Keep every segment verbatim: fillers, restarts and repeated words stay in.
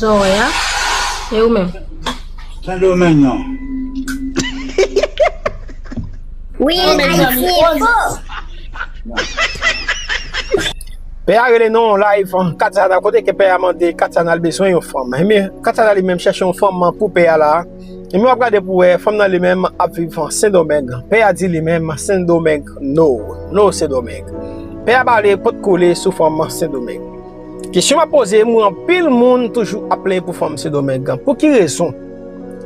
Zòrèy a? E ou menm? Sendomeng non. Wi, Ayiti Enfo. Pè a rele nan yon live, Katiana, kote ke pè a mande Katiana l bezwen yon fanm. Ebyen, Katiana li menm chèche yon fanm pou pè a la. Ebyen, w ap gade pou wè, fanm nan li menm ap viv Sendomeng. Pè a di li menm, Sendomeng, no. No, Sendomeng. Pè a pale pot kole sou fanm Sendomeng. Kesyon m ap poze, m wè anpil moun toujou ap plenyen pou fanm Sendomeng. Pou ki rezon?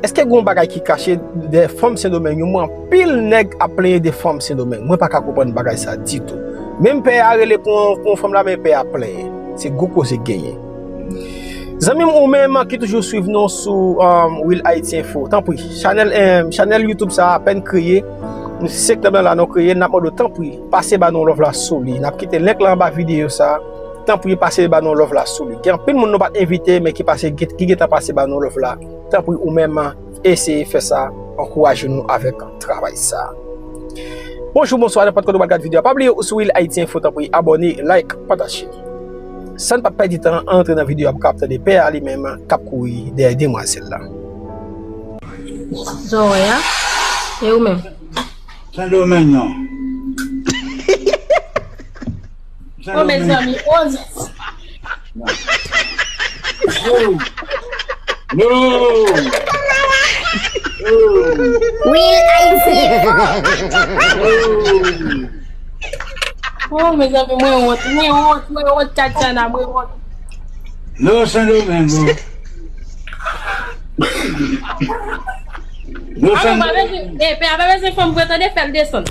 Èske gen yon bagay ki kache dèyè fanm Sendomeng yo? M wè anpil nèg ap plenyen de fanm Sendomeng. Mwen pa ka konprann bagay sa ditou. Menm pè a rele pou yon, pou yon fanm la, men pè a plenyen. Se gwo koze k genyen. Zanmi m, ou menm ki toujou swiv nou sou um, Real Haiti Info, tanpri, chanèl, um, chanèl YouTube sa a apèn kreye. Nou se septanm nan la nou kreye, n ap mande w tanpri, pase ba nou love la sou li. N ap kite link la anba videyo sa a. Tanpri, pase ba nou love la sou li. Gen anpil moun nou pa t envite, men ki pase, ki gentan pase ba nou love la. Tanpri, ou menm, eseye fè sa, ankouraje nou avèk travay sa. Bonjou, bonswa, nenpòt kote w pral gade videyo a. Pa bliye, ou sou Real Haiti Info, tanpri, abòne, like, pataje. San n pa pèdi tan, ann antre nan videyo a pou kapab tande pè a li menm k ap kouri dèyè demwazèl la. Zòrèy a? E ou menm? Sendomeng non. Oh, mezanmi, oh. No. No. Wi, Ayiti. Oh, mezanmi, mwen wont, mwen wont, mwen wont, Katiana, mwen wont. No, Sendomeng. No, Sendomeng. E pè a pa bezwen fanm pou tande, fè l desann.